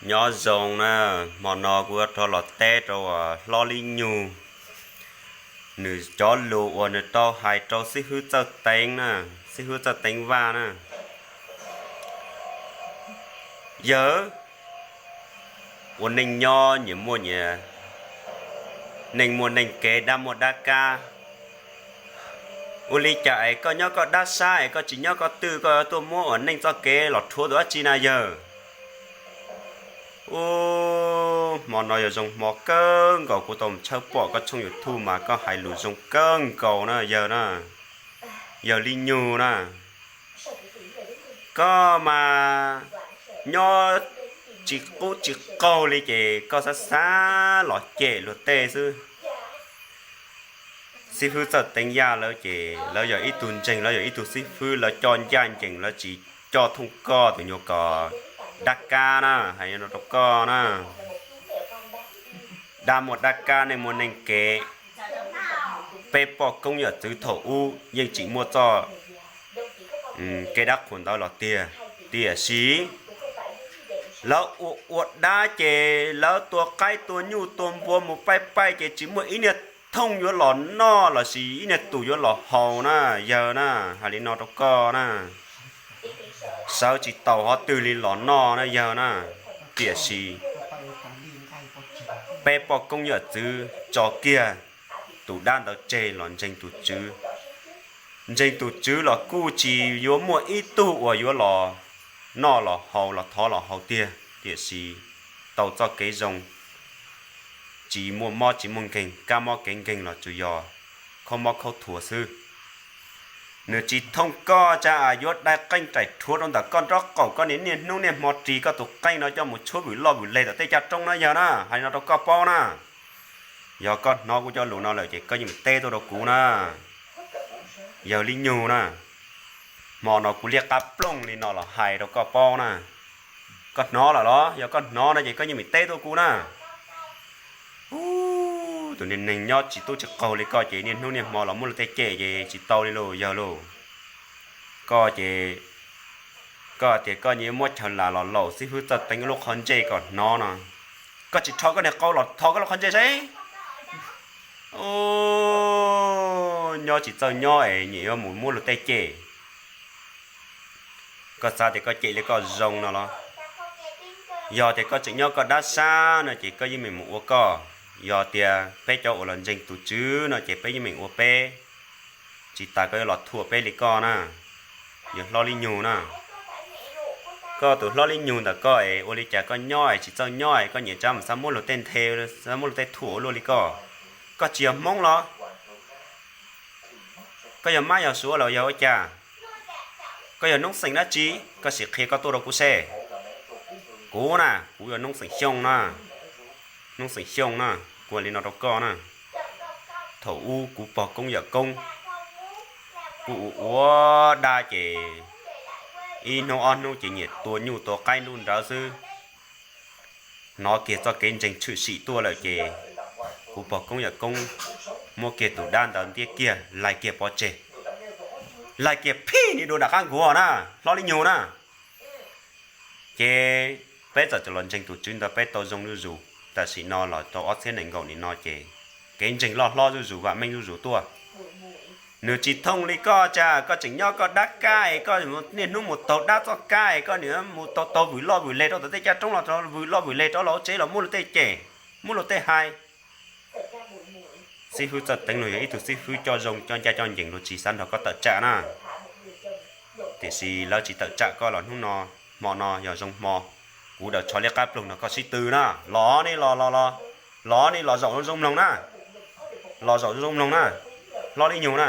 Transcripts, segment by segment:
Nyob zoo na, hmo no kuv rov los teb rau hlob Li Nyug, nws cov lus uas nws tau hais rau xib hwb Txawj Teev na, xib hwb Txawj Teev Vaj na. Yawg, ua neej nyob nyias muaj nyias neej muaj neej kev, dab muaj dab kab. Ua li cas es koj nyob koj dab sab es koj tsis nyob koj twj, koj tuaj muab ua neej txoj kev los rhuav tus dab tsi na yawg? Ub, hmo no yog zoo hmo kawg nkaus kuv tau mus tshawb pom koj tshooj YouTube mas koj hais lus zoo kawg nkaus na yawg na, yawg Li Nyug na. Koj mas nyob tsis qub tsis qaug li ces koj xav xav los cem luag tej xwb. Xib hwb Txawj Teev Yaj lawv ces lawv yog ib tug ntseeg, lawv yog ib tug xib hwb, lawv coj ncaj ncees, lawv tsis coj thooj koj tus nyuag kom dab kab na, hais no rau koj na. Dab muaj dab kab, neej muaj neej kev. Peb poj koob yawm txwv thaum ub yeej tsis muaj txoj kev dab qhuas ntawd los tiag, tiam sis lawv ua ua dab ces lawv tua qaib tua nyuj tua npua mus paij paij ces tsis muaj ib niag thooj yuav los noj lossis ib niag tus yuav los haus na yawg na, hais li no rau koj na. Sawv tsis taus qhov twg li los noj na yawg na, tiam sis peb poj koob yawm txwv tso kiag tus dab ntawd tseg los ntseeg tus tswv. Ntseeg tus tswv los kuj tsis yuav muaj ib tug uas yuav los noj los haus los thov los haus tiag, tiam sis tau txoj kev zoo, tsis muaj mob tsis muaj nkeeg, kab mob kev nkeeg los tsuas yog khaub mob khaub thuas xwb. Nws tsis thooj koj tsam yuav dai qeej raim rhuav rau ntawm koj nraub qaum, koj niaj hnub niaj hmo ris koj tus qeej no coj mus tshuab vwm loj vwm leg tom tej caj roob na yawg na, hais li no rau koj paub na. Yog koj hnov kuv cov lus no lawm ces koj yeej teb tuaj rau kuv na, yawg Li Nyug na. Hmo no kuv liab qab ploog li no los hais rau koj paub na. Koj hnov lawm los? Yog koj hnov no ces koj yeej meem teb tuaj kuv na. Ub, tus niag neeg nyob tsis tub tsis qaug li koj ces niaj hnub niaj hmo los muab luag tej cem ces tsis tau li lauj yawg lauj. Koj ces koj tias koj nyiam muab chaw las los laum xib hwb Txawj Teev lub qhov ntsej kom hnov no, koj tsis rho koj niag qau los tho koj lub qhov ntsej saib. Nyob tsis txawj nyob es nyiam yuav mus muab luag tej cem. Koj xav tias koj cem li koj zoo no los? Yog tias koj tseem nyob koj dab sab no ces koj yeej meem mus ua koj. Yog tias peb cov uas los ntseeg tus tswv no ces peb yeej meem ua peb. Tsis tas koj yuav los thuam peb li koj na, yog hlob Li Nyug na. Koj tus hlob Li Nyug ntawm koj es ua li cas koj nyob es tsis txawj nyob es koj nyiam tsa mus xav muab luag tej nthe, xav muab luag tej thuam ua luaj li koj? Koj tsis yog Hmoob los? Koj yog mab yog suav los yog ua cas? Koj yog noob xeem dab tsi? Koj sim qhia koj tuaj rau kuv seb. Kuv na, kuv yog noob xeem Xyooj na. Noob xeem Xyooj na, kuv hais li no rau koj na. Thaum ub kuv pog koob yawm koob, kuv ua ua dab ces ib hnub ob hnub ces nyiam tua nyuj tua qaib nruj nrawv xwb. Hnov kiag txoj kev ntseeg tshwm sim tuaj lawm ces kuv pog koob yawm koob muab kiag tus dab ntawd ntiab kiag laig kiag pov tseg, laig kiag phij nim dua nram qab nkuav na, hlob Li Nyug na. Ces peb txawm los ntseeg tus tswv ntawd peb tau zoo zuj zus, tam sim no los tau ob txhiab nees nkaum nim no ces kev ntseeg loj hlob zuj zus vam meej zuj zus tuaj. Nws tsis thooj li koj tsam koj tseem nyob koj dab kab es koj niaj hnub mus taug dab txoj kab es koj niaj mus taug taug vwm loj vwm leg rau tom tej caj roob los vwm loj vwm leg rau luag tsev los muab luag tej cem, muab luag tej hais. Xib hwb Txawj Teev luag yog ib tug xib hwb coj zoo coj ncaj coj ncees, luag tsis xav nrog koj tawm tsam na. Tiam sis lawv tsis tawm tsam koj los hnub no, hmo no yog zoo hmo, kuv daws tsho liab qab ploog nrog koj sib tw na. Los ne los los los, los ne los zaum zoo mloog na, los zaum zoo mloog na, hlob Li Nyug na.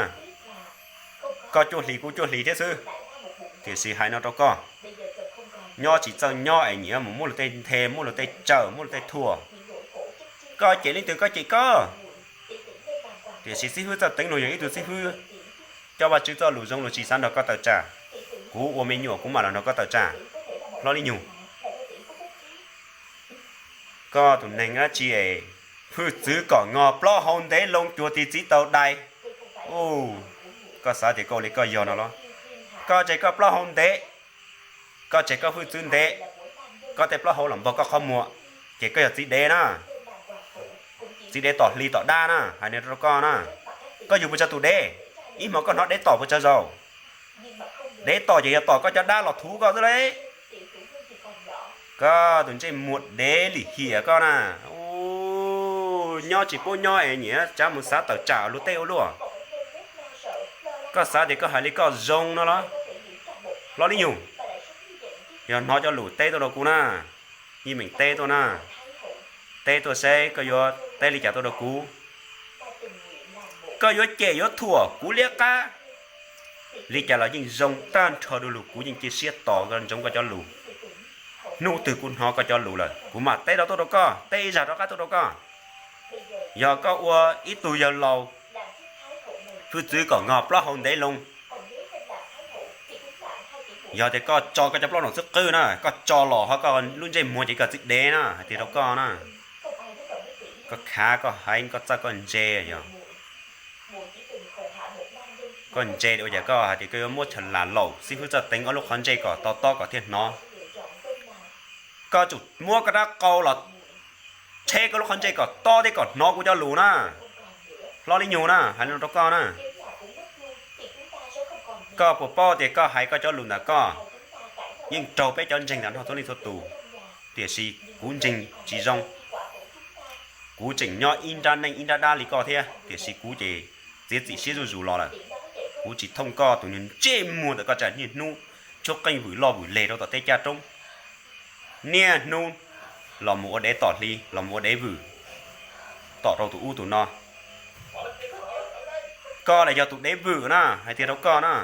Koj cuaj hlis kuv cuaj hlis thiab xwb, tiam sis hais no rau koj, nyob tsis txawj nyob es nyiam mus muab luag tej nthe, muab luag tej tsawm, muab luag tej thuam. Koj cem leej twg koj cem koj, tiam sis xib hwb Txawj Teev luag yog ib tug xib hwb coj Vajtswv txoj lus zoo, luag tsis xav nrog koj tawm tsam. Kuv ua me nyuam kuv mam los nrog koj tawm tsam, hlob Li Nyug. Koj tus neeg dab tsi es hwj txwv kom ngog plaub hau ntev loo cuag tis txiv taug dais. Koj xav tias koj ua li koj yog no los? Koj tseg koj plaub hau ntev, koj tseg koj hwj txwv ntev, Koj tej plaub hau los npog koj qhov muag, ces koj yog txiv dev na. Txiv dev tom hli tom dab na, hais li no rau koj na. Koj yug puas tsawg tus dev? Ib hmo koj hnov dev tom puas tsawg zaus? Dev tom ces yog tom koj cov dab los thuv koj xwb lauj. Koj tus ntsej muag dev lim hiam koj na. Nyob tsis paub nyob es nyiam tsav mus xav tawm tsam luag tej ua luaj. Koj xav tias koj hais li koj zoo no los? Hlob Li Nyug, yog hnov cov lus teb tuaj rau kuv na, yeej meem teb tuaj na. Teb tuaj seb koj yuav teb li cas tuaj rau kuv. Koj yuav cem yuav thuam kuv liab qab li cas los yeej zoo tag nrho du lug, kuv yeej cia siab tos ntsoov koj cov lus. Hnub twg kuv hnov koj cov lus lawm kuv mam teb rov tuaj rau koj, teb ib zag rov qab tuaj rau koj. Yog koj ua ib tug yawg laus, hwj txwv kom nqog plaub hau ntev loo. Yog tias koj tso koj cov plaub no xwb qwb na, koj tso los ho koj lub ntsej muag ces koj txiv dev na, hais tias rau koj na. Koj khav koj heev, koj txawj koj ntse, yog koj ntse ua cas koj hais tias koj yuav muab chaw lam laum xib hwb Txawj Teev ob lub qhov ntsej kom to tob kom thiaj hnov. Koj tsum muab koj rab qau los tsheb koj lub qhov ntsej kom tob thiab kom hnov kuv cov lus na. Hlob Li Nyug na, hais li no rau koj na. Koj puas paub tias koj hais koj cov lus ntawm koj yeej raug peb cov ntseeg ntawm no txhua leej txhua tus, tiam sis kuv ntseeg tsis zoo. Kuv tseem nyob ib nrab neej ib nrab dab li koj thiab, tiam sis kuv ces txiav txim siab zuj zus los lawm. Kuv tsis thooj koj tus ntsej muag ntawm koj tsam niaj hnub tshuab qeej vwm loj vwm leg rau tom tej caj roob, niaj hnub los mus ua dev tom hli, los mus ua dev vwm tom rau tus ub tus no. Koj los yog tus dev vwm na, hais tias rau koj na.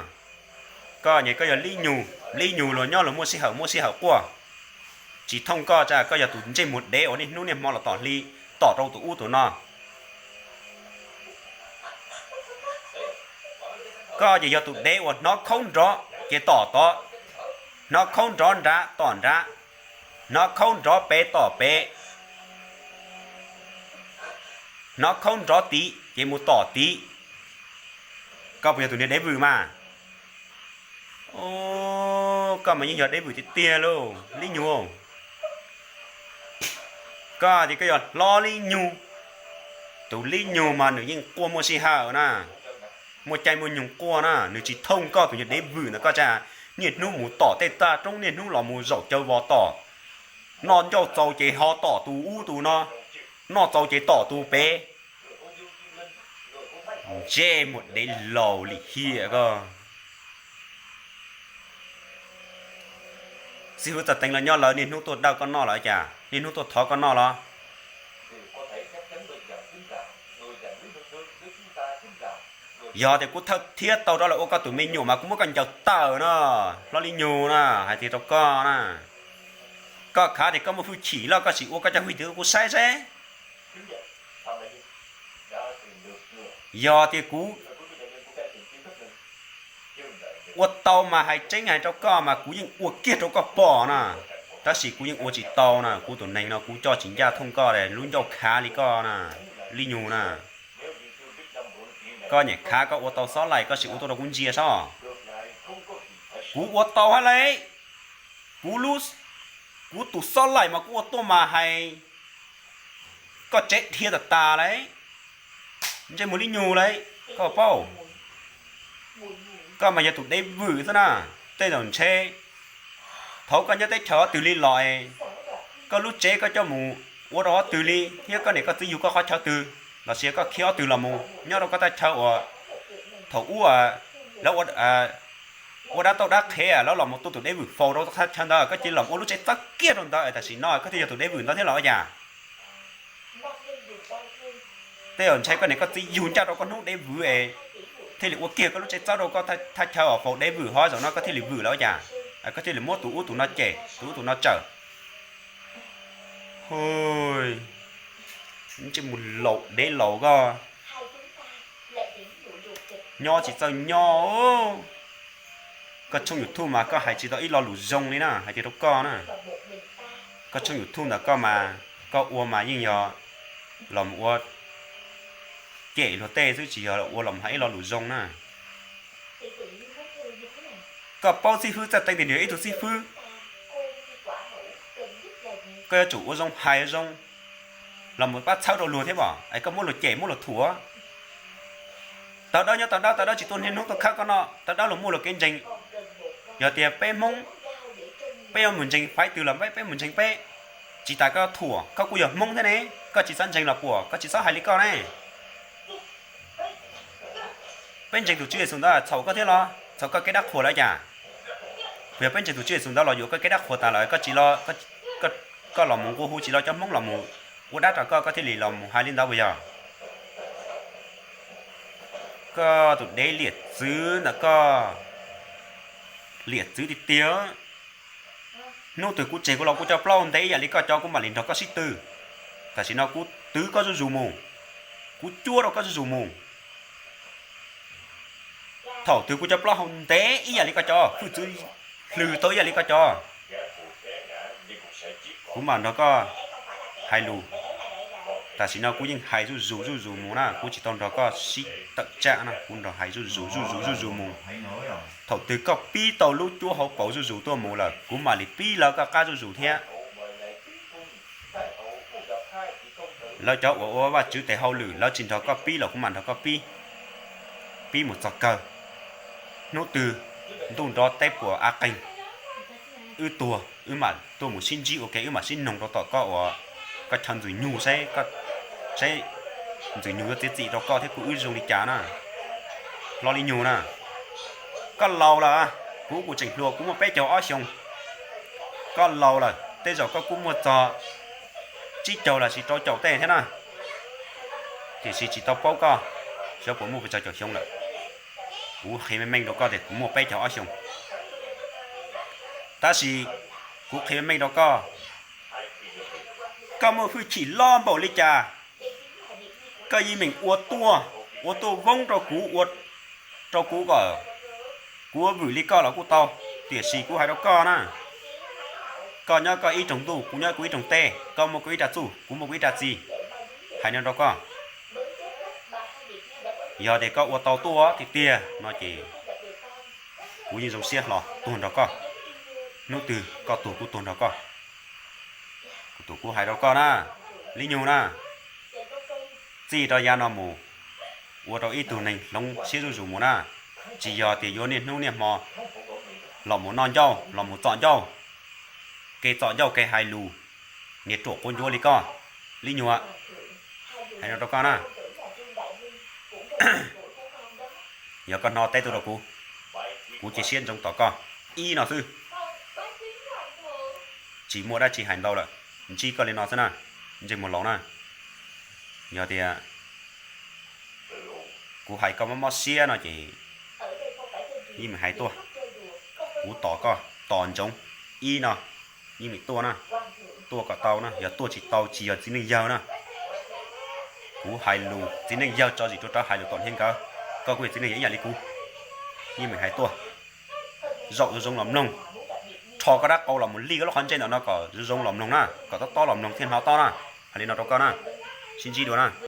Koj nyias koj yog Li Nyug, Li Nyug luag nyob luag muaj sij hawm muaj sij hawm quaj. Tsis thooj koj tsam koj yog tus ntsej muag dev uas niaj hnub niaj hmo los tom hli, tom rau tus ub tus no. Koj ces yog tus dev uas hnov khaub nrov ces tom tod, hnov khaub nrov nrad tom nrad, hnov khaub nrov pem tom pem, hnov khaub nrov tid ces mus tom tid. Koj puas yog tus niag dev vwm mas? Koj mas yeej yog dev vwm tiag tiag lauj Li Nyug. Koj tias koj yog Hlob Li Nyug, tus Li Nyug mas nws yeej quaj muaj sij hawm na, muaj caij muaj nyoog quaj na, nws tsis thooj koj tus niag dev vwm ntawm koj tsam niaj hnub mus tom tej tag roob, niaj hnub los mus zaum caw vos tom, noj ncauj txaus ces ho tom tus ub tus no, noj txaus ces tom tus pem. Ntsej muag dev laus lim hiam koj. Xib hwb Txawj Teev los nyob lawv niaj hnub tuaj dawj koj noj los cas, niaj hnub tuaj thov koj noj los? Yog tias kuv thawj thiab tau rov los ua koj tus me nyuam mas kuv muab koj ncaws tawm no, Hlob Li Nyug na, hais tias rau koj na. Koj khav tias koj muaj hwj chim loj koj sim ua koj cov hwj chim rau kuv saib seb. Yog tias kuv ua tau mas hais tseeb hais rau koj mas kuv yeej ua kiag rau koj pom na, tab sis kuv yeej ua tsis tau na, kuv tus neeg no kuv coj tsis ncaj thooj koj lub ncauj khav li koj na, Li Nyug na. Koj niam khav koj ua tau xob laim koj sim ua tuaj rau kuv ntsia sob. Kuv ua tau hab lauj. Kuv lub, kuv tus xob laim mas kuv ua tuaj mas hais koj tsev dhia tas tas lauj. Ntsej muag Li Nyug lauj, koj paub. Koj mas yog tus dev vwm xwb na. Tej zaum ntshe thaum koj nyob teb chaws ob tug li los, koj lub tsev koj coj mus ua rau ob tug li, thiab koj niam koj txiv yug koj qhov chaw twg los sis koj khiav ob tug los mus nyob rau koj thaj chaw uas thaum ub lawv ua dab tauj dab qhev lawv los mus tua tus dev vwm faus rau thaj chaw ntawd, koj cia li los ua lub tsev txawb kiag rau ntawd, tam sim no koj thiaj yog tus dev vwm ntawd thiab los ua cas? Tej zaum ntshe koj niam koj txiv yug ncaj rau koj hnub dev vwm es thiaj li ua kiag koj lub tsev txawb rau koj thaj chaw uas faus dev vwm ho zaum no koj thiaj li vwm los ua cas? Koj thiaj li muab tus ub tus no cem, tus ub tus no tsawm. Ntsej muag laus dev laus koj, nyob tsis txawj nyob. Koj tshooj YouTube mas koj hais tsis tau ib lo lus zoo li na, hais tias rau koj na. Koj tshooj YouTube ntawm koj mas koj ua mas yeej yog los mus ua cem luag tej xwb, tsis yog ua los hais ib lo lus zoo na. Koj paub xib fwb Txawj Teev tias nws yog ib tug xib fwb, Koj yuav tsum ua zoo hais zoo los mus pab txhawb rau luag thiab os, es koj muab luag cem muab luag thuam. Tau dawb nyob tau dawb, tau dawb tsis tuaj niaj hnub tuaj khawb koj no, tau dawb luag muaj luag kev ntseeg. Yog tias peb Hmoob, peb yuav mus ntseeg faiv twg los peb, peb mus ntseeg peb. Tsis tas koj thuam, koj kuj yog Hmoob thiab ne, koj tsis txhob ntseeg los puas, koj tsis txhob hais li koj ne. Peb ntseeg tus Tswv Yexus ntawd txhaum koj thiab los txhaum koj kev dab qhuas lawm cas? Puas yog peb ntseeg tus Tswv Yexus ntawd los yuav koj kev dab qhuas tas lawm koj tsis los, koj los mus nqua hu tsis los cov Hmoob los mus ua dab rau koj, koj thiaj li los mus hais li ntawd puas yog? Koj tus dev liam txwv ntawm koj, liam txwv tiag tiag. Hnub twg kuv tseg kuv los kuv cov plaub ntev ib yam li koj cov kuv mam li nrog koj sib tw. Tam sim no kuv twv koj zuj zus mus, kuv cuab rau koj zuj zus mus. Thaum twg kuv cov plaub hau ntev ib yam li koj cov, hwj txwv hlwg tau ib yam li koj cov, kuv mam nrog koj hais lus. Tam sim no kuv yeej hais zuj zus zuj zus mus na, kuv tsis tau nrog koj sib tawm tsam na, kuv nrog hais zuj zus zuj zus zuj zus mus. Thaum twg koj pib tau lub cuab hauv paus zuj zus tuaj mus lawm, kuv mam li pib lawv koj qab zuj zus thiab. Lawv cov uas ua Vajtswv tes hauj lwm lawv tsis nrog koj pib los kuv mam nrog koj pib, pib mus txog kawg. Hnub twg ntuj nrov teb puas av qeeg, wb tuag wb mam tuaj mus sib ntsib ua ke, wb mam sib noog rau tom koj uas koj chaw ntxwg nyug saib, saib ntxwg nyug yuav txiav txim rau koj thiab kuv wb zoo li cas na. Hlob Lis Nyug na, koj laus lawm, kuv kuj tseem hluas, kuv muaj peb caug ob xyoos. Koj laus lawm, tej zaum koj kuj muaj txog tsib caug los sis rau caum tej thiab na. Tiam sis tsis tau paub koj xyov puas muaj pes tsawg caum xyoo lawm. Kuv qhia meej meej rau koj tias kuv muaj peb caug ob xyoos. Tab sis kuv qhia meej meej rau koj, koj muaj hwj chim loj npaum li cas, koj yeej meem ua tuaj, ua tuaj voob rau kuv, ua rau kuv kom kuv vwm li koj los kuj tau. Tiam sis kuv hais rau koj na, koj nyob koj ib rooj ntuj, kuv nyob kuv ib rooj teb, koj muaj koj ib rab txuj, kuv muaj kuv ib rab txiv. Hais no rau koj, yog tias koj ua tau tuaj tiag tiag no ces kuv yeej zoo siab hlo tuag nrog koj. Hnub twg koj tuag kuv tuag nrog koj. Kuv tus kuv hais rau koj na, Lis Nyug na, txij rau yav no mus ua rau ib tug neeg hloov siab zuj zus mus na. Tsis yog tias yuav niaj hnub niaj hmo los mus noj ncauj los mus txom ncauj, kev txom ncauj kev hais lus, niag ruam quav ncuav li koj, Lis Nyug, hais no rau koj na. Yog koj hnov teb tuaj rau kuv, kuv cia siab ntsoov tos koj ib no xwb. Tsis muaj dab tsi hais ntau lawm, ntsib koj li no xwb na, ntsej muag laus na. Yog tias kuv hais koj mob mob siab no ces yeej meem hais tuaj, kuv tos koj tos ntsoov ib no, yeej meem tuaj na, tuaj kom tau na, yog tuaj tsis tau tsis yog txiv neej yawg na. Kuv hais lus txiv neej yawg tso zim rau rawv hais lus tom hniav nkawd, koj kuj yog txiv neej yawg ib yam li kuv, yeej meem hais tuaj. Zaum zoo zoo los mloog, rho koj rab qau los mus lij koj lub qhov ntsej ntawm no kom zoo zoo los mloog na, kom tob tob los mloog thiaj hnov tob na. Hais li no rau koj na, sib ntsib dua na.